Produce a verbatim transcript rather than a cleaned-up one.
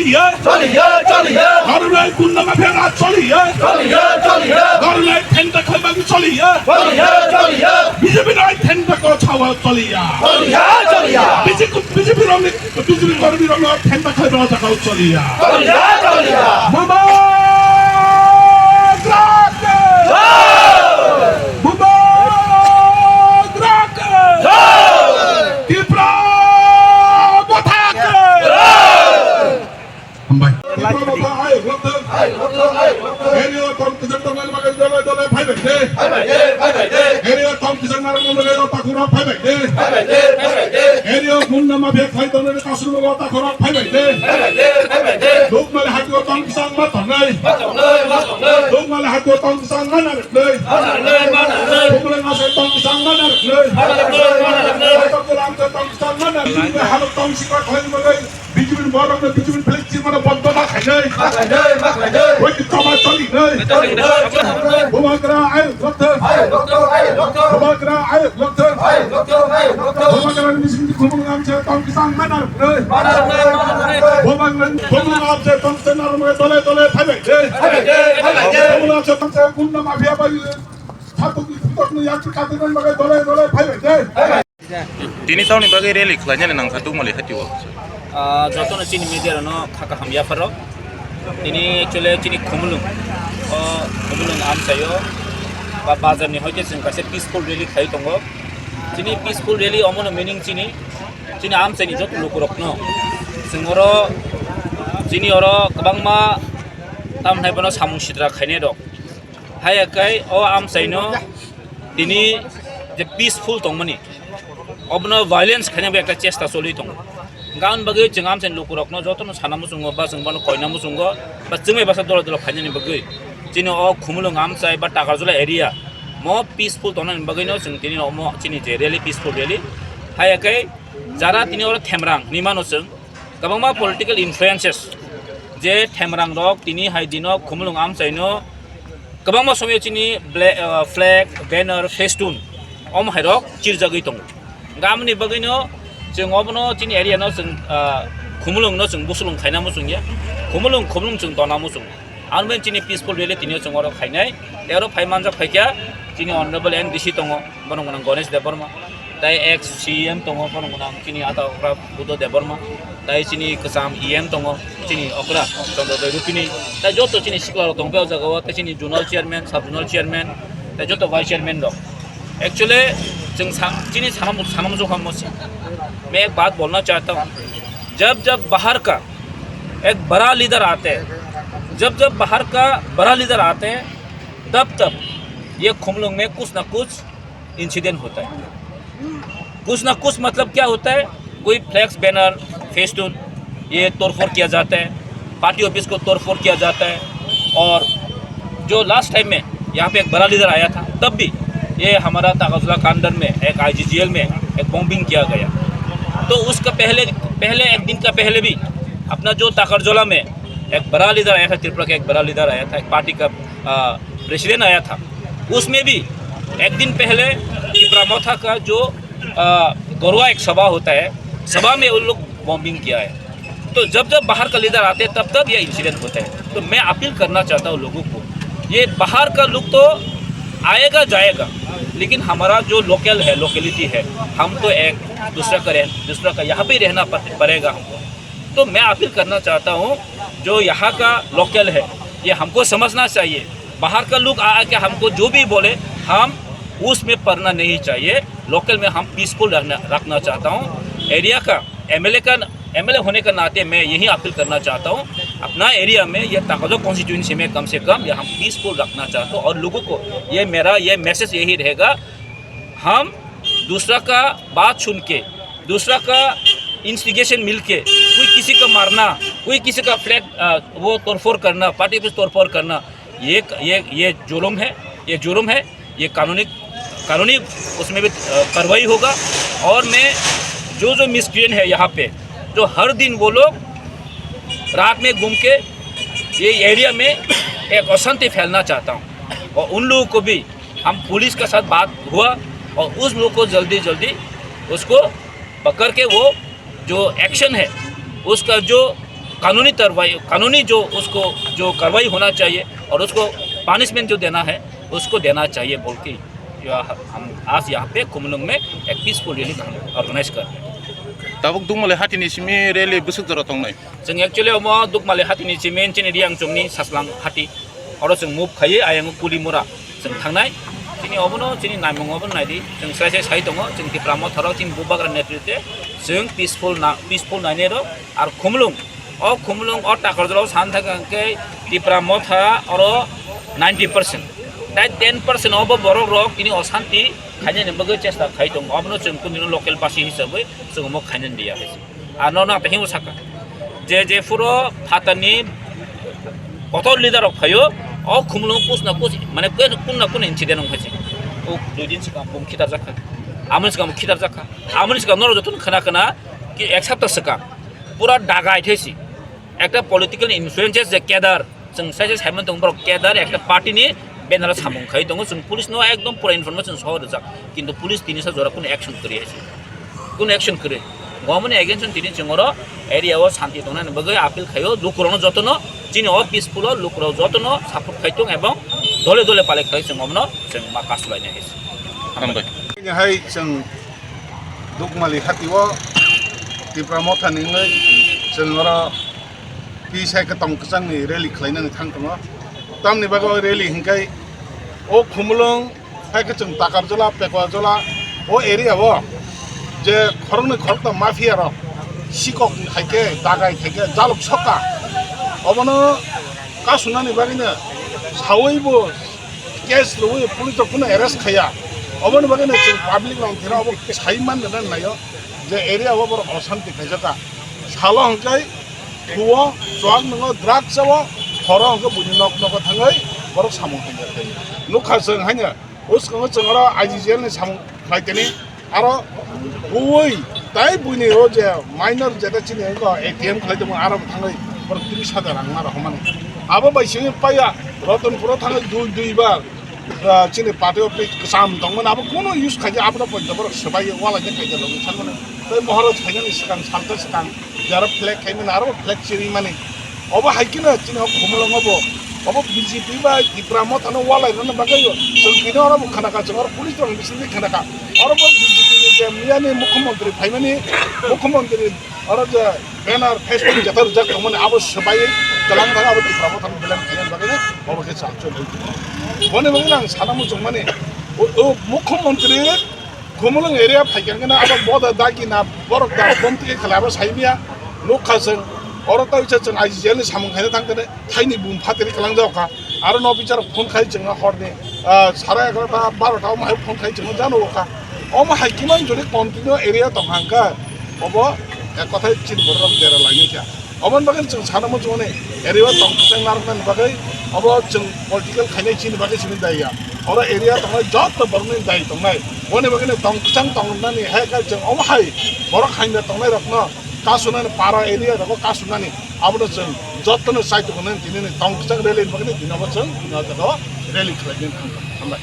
চলিয়ে, চলিয়ে, চলিয়ে। গরুরাই গুন্ডা মাফিয়া রাজ চলিয়ে। চলিয়ে, চলিয়ে। গরুরাই ঠেংটা খাইবাগি চলিয়ে। চলিয়ে, চলিয়ে। বিজেপি রাই ঠেংটা কো ছাওয়া চলিয়া। চলিয়ে, চলিয়ে। বিজেপি, বিজেপি রঙে, বিজেপি কর্মী রঙে ঠেংটা খাইবা জাগাও চলিয়া। চলিয়ে, চলিয়ে। বাবা রাখে। জয়। বাবা রাখে। জয়। ত্রিপুরা মাথাকে। জয়। Hambai. Area Tom Kisan Tongani bagwi dole dole phaibai de. Area Tom Kisan Narwkni bagwi takhurok phaibai de. Area Gunda Mafia khai tongnani Kasur bagwi takhurok phaibai de. Dukmali hatio Tom Kisan ma tongnai. Dukmali hatio Tom Kisan ma narwknai. Bumrang ase Tom Kisan ma narwknai. Tom Kisan ma narwknai. Halok Tom Sikra khlai bagwi. Bijumin borok no bijumin flex chimano bondo ma khainai. Ma khainai, ma khainai. Boi choma choli nai. Choli nai, choli nai. Bubagra ayuk lokthar. Ayuk lokthar, ayuk lokthar. Bubagra ayuk lokthar. Ayuk lokthar, ayuk lokthar. Bubagra ni bising di khumung am che tong kisang manar nai. Manar nai, manar nai. Bubagra ni khumung am che tong senar mo dole dole phaibai nai. Phaibai nai, phaibai nai. Khumung am che tong se gunda mafia bai. Satuk ni putok ni yak katin nai dole dole phaibai nai. Tini tamoni bagwi rally khlainani nangkha Dukmali hatio? Ah, jotono chini media rokno kha kaham yapharo. Tini actually chini Khumulwng, o Khumulwng amchaio ba bazar ni hoite chwng kaisa peaceful rally khlai tongo. Chini peaceful rally omono meaning chini, chini amchaini joto lukurokno chwng oro, chini oro kwbangma tamni hai bono samung sitra khainai rok. Haiya kai o amchaino tini je peaceful tongmani, obono violence khaina bai ekta chesta choli tongo. Hingkhe aboni bagwi chwng amchaini lukurokno jotono sana muchungo ba chwng bono koina muchungo ba chwngbai basa dola dola khainani bagwi chini o Khumulwng amchai ba Takarjala area mo peaceful tongnani bagwino chwng tini omo chini je rally, peaceful rally. Haiya kai jara tini oro Themrang hinwi mano chwng, kwbangma political influences je Themrang rok tini hai dino Khumulwng amchaino kwbangma somoi chini bla-, ah, flag, banner, festoon omo hai rok chirjagwi tongo. Hingkhe aboni bagwino chwng obono chini area no chwng, ah, Khumulwng no chwng busulwng khaina muchungya, Khumulwng, Khumulwng chwng tona muchungo. Ano ben chini peaceful rally tini o chwng oro khainai. Tei oro phai manjak phaikha chini Honorable M D C tongo, bono gwnang Ganesh Debbarma. Tai ex C E M tongo, bono gwnang chini ata okra Buddha Debbarma. Tai chini kwcham E M tongo, chini okra Chandra Dai Rupini. Tai joto chini sikla rok tong phai o jaga o, tai chini zonal chairman, sub zonal chairman, tai joto vice chairman rok. Actually, chwng sa-, chini sanam, sanam jokha mo si. मैं एक बात बोलना चाहता हूँ, जब जब बाहर का एक बड़ा लीडर आते हैं, जब जब बाहर का बड़ा लीडर आते हैं, तब तब ये खुमलुंग में कुछ ना कुछ इंसिडेंट होता है। कुछ ना कुछ मतलब क्या होता है, कोई फ्लैक्स, बैनर, फेस्टून, ये तोड़फोड़ किया जाता है, पार्टी ऑफिस को तोड़फोड़ किया जाता है। और जो लास्ट टाइम में यहाँ पे एक बड़ा लीडर आया था, तब भी ये हमारा ताकरजला कांडन में एक आईजीजीएल में एक बॉम्बिंग किया गया। तो उसका पहले, पहले एक दिन का पहले भी अपना जो ताकरजला में एक बड़ा लीडर आया था, त्रिपुरा का एक बड़ा लीडर आया था, एक पार्टी का, आ, प्रेसिडेंट आया था, उसमें भी एक दिन पहले टिपरा मोथा का जो, आ, गरुआ एक सभा होता है, सभा में उन लोग बॉम्बिंग किया है। तो जब जब बाहर का लीडर आते हैं, तब तब ये इंसिडेंट होता है। तो मैं अपील करना चाहता हूँ लोगों को, ये बाहर का लोग तो आएगा जाएगा, लेकिन हमारा जो लोकल है, लोकेलिटी है, हम तो एक दूसरा का रह-, दूसरा का यहाँ पे ही रहना पड़-, पड़ेगा हमको। तो मैं अपील करना चाहता हूँ, जो यहाँ का लोकल है, ये हमको समझना चाहिए। बाहर का लोग आ आके हमको जो भी बोले, हम उसमें पड़ना नहीं चाहिए। लोकल में हम पीसफुल रहना, रखना चाहता हूँ। एरिया का एमएलए का, एमएलए होने का नाते मैं यही अपील करना चाहता हूँ, अपना एरिया में, ये ताकजो कॉन्स्टिट्यूएंसी में कम से कम ये हम पीसफुल रखना चाहता हूँ और लोगों को ये मेरा ये मैसेज यही रहेगा, हम दूसरा का बात सुन के, दूसरा का इंस्टिगेशन मिल के कोई किसी का मारना, कोई किसी का फ्लैग, अ, वो तोड़फोड़ करना, पार्टी ऑफिस तोड़फोड़ करना, ये, ये, ये जुर्म है, ये जुर्म है, ये कानूनी, कानूनी उसमें भी, अ, कार्रवाई होगा। और मैं जो, जो मिस्क्रिएंट है यहाँ पे, जो हर दिन वो लोग रात में घूम के ये एरिया में एक अशांति फैलना चाहता हूँ, और उन लोगों को भी हम पुलिस के साथ बात हुआ और उस लोग को जल्दी जल्दी उसको पकड़ के वो जो एक्शन है उसका जो कानूनी कार्रवाई, कानूनी जो उसको जो कार्रवाई होना चाहिए और उसको पनिशमेंट जो देना है, उसको देना चाहिए बोल के यह हम आज यहाँ पे खुमलुंग में एक पीसफुल रैली हम ऑर्गेनाइज कर रहे हैं। Tabuk Dukmali hatini simi rally bwswk jora tongnai? Chwng actually omo Dukmali hatini simi chini Riangchungni Saslang hati. Oro chwng move khaiwi ayang Kulimura chwng thangnai. Chini obono chini naimung obono naidi. Chwng sai sai sai tongo. Chwng Tipra Motha rok chini bubagra netritwe chwng peaceful na, peaceful nainai rok. Ar Khumulung, o Khumulung o Takarjala o san thaka hwnkhe Tipra Motha oro ninety percent. Tai ten percent obo borok rok tini osanti khainani bagwi chesta khai tongo. Obono chwng kunino local basi hisabwi chwng omo khainani liya hai se. Ar nono ang tei hinwi sakha, je je phuru phatarni kotor leader rok phaio, o Khumulung kusna kus, mane kus-, kunna kun incident wngkha se. O dui din swkang bung khitarjak kha, amoni swkang bung khitarjak kha, amoni swkang norok jotono khna khna ki ek sapta swkang pura dagai thaisi. Ekta political influences je cadre, chwng sai sai saimano tongo borok cadre ekta party ni banner o samung khai tongo, chwng police no ekdom pura information soho rijak, kintu police tini sa jora kunu action kwrwi hai se, kunu action kwrwi. Omo ni against o tini chwng oro area o santi tongnani bagwi appeal khaio, lukurokno jotono chini o peaceful o lukurok jotono support khai tong ebong dole dole palai khai chwng omono chwng ma kasulainai hai se. Hambai. Hai chwng Dukmali hati o Tipra Motha ni wngwi chwng oro P S I kwtang kwchangni rally khlainani thang tongo. Tamni bagwi o rally hwnkhe o Khumulwng hai khe chwng Takarjala, Pekwajola o area o je khoroknwi khorokta mafia rok sikok hai khe dagai khai khe jaluk sokha. Obono kasunani bagwino sawi bo case rwwi police rok phano arrest khaiya. Oboni bagwino chwng public rok thwna obo sai manna naio je area o borok osanti khaijaka. Salo hwnkhe thuo, chuak nwngo, drugs chao, horo hwnkhe buini nok nogo thangwi borok samung hamya khai. Nukha chwng haino, bwskango chwng oro I G G L ni samung khlai tini, aro buwi tai buini o je minor jeta chini wngkha A T M khlai tongmani, aro bo thangwi borok tris hajar rang ma rohormani. Abo bai simi paiya Ratanpuro thangwi dui, dui bar, ah, chini party office kwcham tongmani, abo kunu use khaijak, abono poito borok swbai walaijak khaijak logi sanmani. Tei mohoro phainani swkang, salsa swkang, jaro flag khaimani, aro flag chirimani. Obo hai kheno chini o Khumulwngo bo, obo B J P bai Tipra Mothano walairwna bagwi chwng tini oro bo khnakha, chwng oro police rokni bisingtwi khnakha. Oro bo B J P ni je miyani mukhyamantri phaimani, mukhyamantri oro je banner, Facebook jeta rijak tongmani abo swbaiwi kwlangthang abo Tipra Mothani belai khainani bagwi obo khe chal choli. Boni bagwi ang sana muchungmani o, o mukhyamantri Khumulwng area phaikha hwnkhe abo boda dagi na borok da bomtwi khe khlai abo saimya nukha chwng oro tei chwng I G G L ni samung khaina thangkhe thaini bum phatiri kwlangjak kha. Aro no bichar phone khai chwngno horni, ah, sara egarota, barota omo hai phone khai chwngno jano o kha. Omo hai kiman jodi continue area tong hang kha, obo ek kothai chini borok rok dera laini kha. Oboni bagwi chwng sana muchungmani area o tong kwchang narwknani bagwi obo chwng political khainai chini bagwi simi daiya. Oro area tongnai joto borokni dai tongnai. Boni bagwino tong kwchang tongnani hai khe chwng omo hai borok haino tongnai rokno kasunani para area rogo kasunani abono chwng jotono chai tongnani tinini tong kwchang rally ni bagwi tini obo chwng o jaga o rally khlainani thangkha. Hambai.